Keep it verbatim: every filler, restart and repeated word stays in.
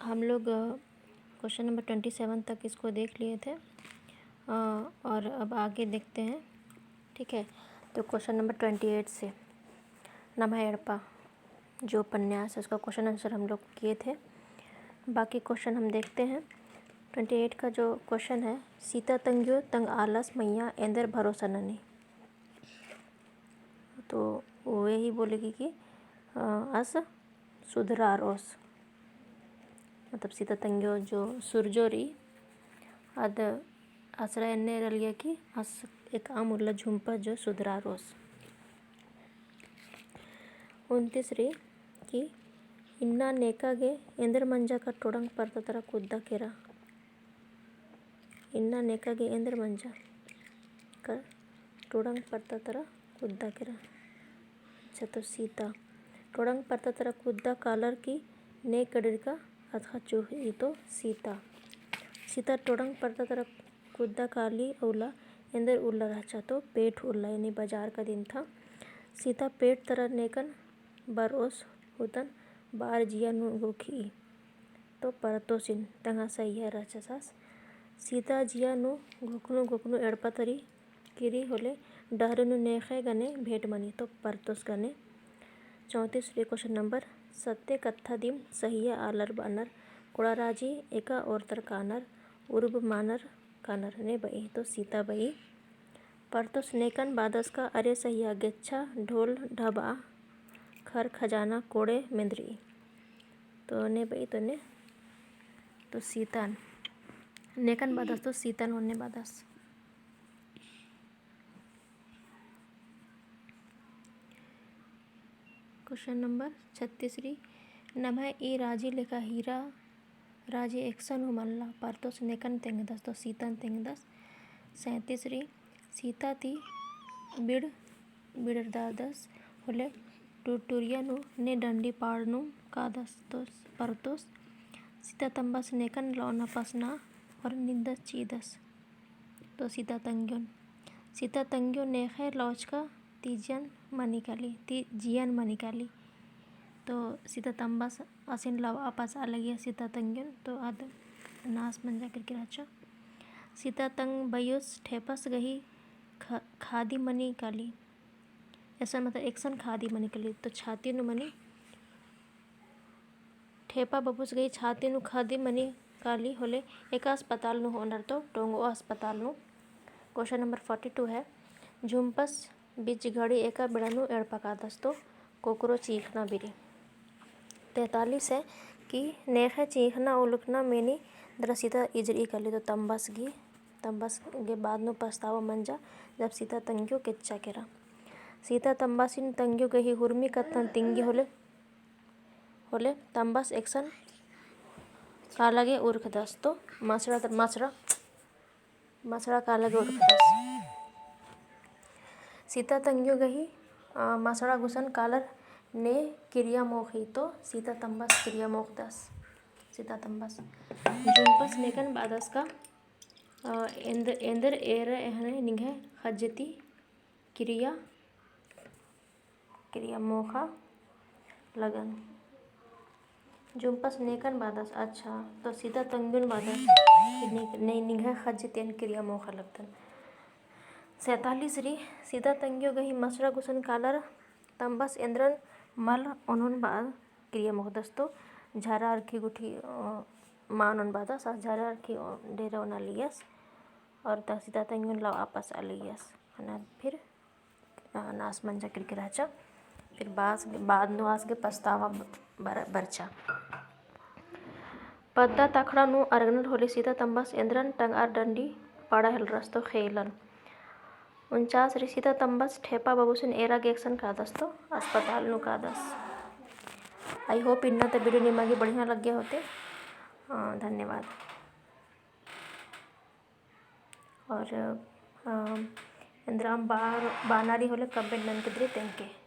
हम लोग, अ, question number twenty seven तक इसको देख लिए थे, अ, और अब आगे देखते हैं, ठीक है। तो question number twenty eight से, नम्है एड़पा जो उपन्यास है, उसका question answer हम लोग किए थे। बाकी question हम देखते हैं। Twenty eight का जो question है, सीता तंग्यो तंग आलस मइय्याँ एन्देर भरोसा ननी। तो वो यही बोलेगी कि, अ, आस सुधरारओस। मतलब सीता तंग्यो जो सुरजो रई, आद आसरा एन्ने रअलिया कि आस एकअम उल्ला झुम्पस जो सुधरारओस। उनतीस रई कि इन्ना नेका गे एन्देर मंजा का टोड़ंग परता तरा कुद्दा केरा। इन्ना नेका गे एन्देर मंजा का टोड़ंग परता तरा कुद्दा केरा। अच्छा, तो सीता टोड़ंग परता तरा कुद्दा कालर की नेग गड़ेरका अतख़ा चुहई तो सीता। सीता टोड़ंग परता तरा कुद्दा काली उल्ला एन्देर उल्ला रहचा तो पेठ उल्ला, यानी बजार का दिम था। सीता पेठ तरा नेकन बरओस हुतन बार जिया नू घोखई। तो परतोसिन तंग्है सैया रहचस आस। सीता जिया नू घोखनू घोखनू एड़पा तरी किरी होले डहरे नू नेख़य गने भेंट मनी तो परतोस गने। चौंतीस रई question number, सत्य कत्था दिम सहिया आलर बअनर, कोड़ाराजी एका ओर्तर कानर, उर्ब मानर कानर ने बई, तो सीता बई। परतोस नेकन बादस का अरे सहिया गेच्छा ढोल ढबा खर खजाना कोड़े मेंदरी। तो ने बई तो ने, तो सीतन नेकन बादस तो सीतन ओन्ने बादस। Question number छत्तीस रई, नम्है ई राजी लेखा हीरा राजी एकसन हूँ मल्ला, परतोस नेकन तेंगदस तो सीतन तेंगदस। सैंतीस रई, सीता ती बिड़ बिड़रदादस होले टुरटुरिया नू ने डंडी पाड़नुम कादस तो परतोस। सीता तम्बस नेकन लौना पसना और निंदस चीदस। तो सीता तंग्योन, सीता तंग्यो नेख़य लौचका ती जियन मनी काली, ती जियन मनी काली। तो सीता तम्बस आसिन लवआ पसआ लगिया सीता तंग्योन, तो आद नास मंजा केरकी रहचा। सीता तंग बयोस ठेपस गही ख-, खादी मनी काली। एकसन मतलब एकसन खादी मनी काली, तो छाती नू मनी ठेपा बबुस गही छाती नू खादी मनी काली होले एका अस्पताल नू होअनर तो टोंगो अस्पताल नू। Question number forty two है, झुम्पस बीच घड़ी एका बेड़ा नू एड़पा कादस तो कोकरो चींख़ना बीरी। तैंतालीस है कि नेख़य चींख़ना उलकना मेनी दरा सीता इजरी काली तो तम्बस गही, तम्बस गे बाद नू पछतावा मंजा जब सीता तंग्यो केच्चा केरा। सीता तम्बसिन तंग्यो गही हुरमी कत्थन तिंगी होले होले तम्बस एकसन काला गे उरखदस तो मसड़ा, मसड़ा, मसड़ा काला गे उरखदस। सीता तंग्यो गही, अ, मसड़ा गुसन कालर ने किरिया मोख़ी तो सीता तम्बस किरिया मोख़दस। सीता तम्बस। झुम्पस नेकन बादस का, अ, एन्द-, एन्देर एरा एहने निंग्है ख़ज्जती किरिया किरिया मोख़ा लगन। झुम्पस नेकन बादस, अच्छा, तो सीता तंग्योन बादस कि ने-, ने-, निंग्है ख़ज्जती एन किरिया मोख़ा लगदन। सैंतालीस रई, सीता तंग्यो गही मसड़ा गुसन कालर तम्बस एन्देरन मल ओनोन बाद किरिया मोख़दस तो झरा अरखी गुट्ठी, अ, मा ओनोन बादस, आ झरा अरखी, अ, डेरा ओना लियस, और त सीता तंग्योन लवआ पसआ लियस। हना फिर अ, नास मंजा केरकी रहचा। फिर बास, बाद नू आस गे पछतावा बर-, बरचा। पद्दा तखड़ा नू अरगनर होले सीता तम्बस एन्देरन टंगआर डंडी पाड़ा हेलरस तो खेलन। उनचास रई, सीता तम्बस ठेपा बबुसिन एरा गे एकसन कादस तो अस्पताल नू कादस। I hope इन्ना ता video निमा गे बढ़िया लग्गिया होते। अ, धन्यवाद। और, अ, एन्देरम बा-, बाना रई होले comment ननके दरी तेंगके।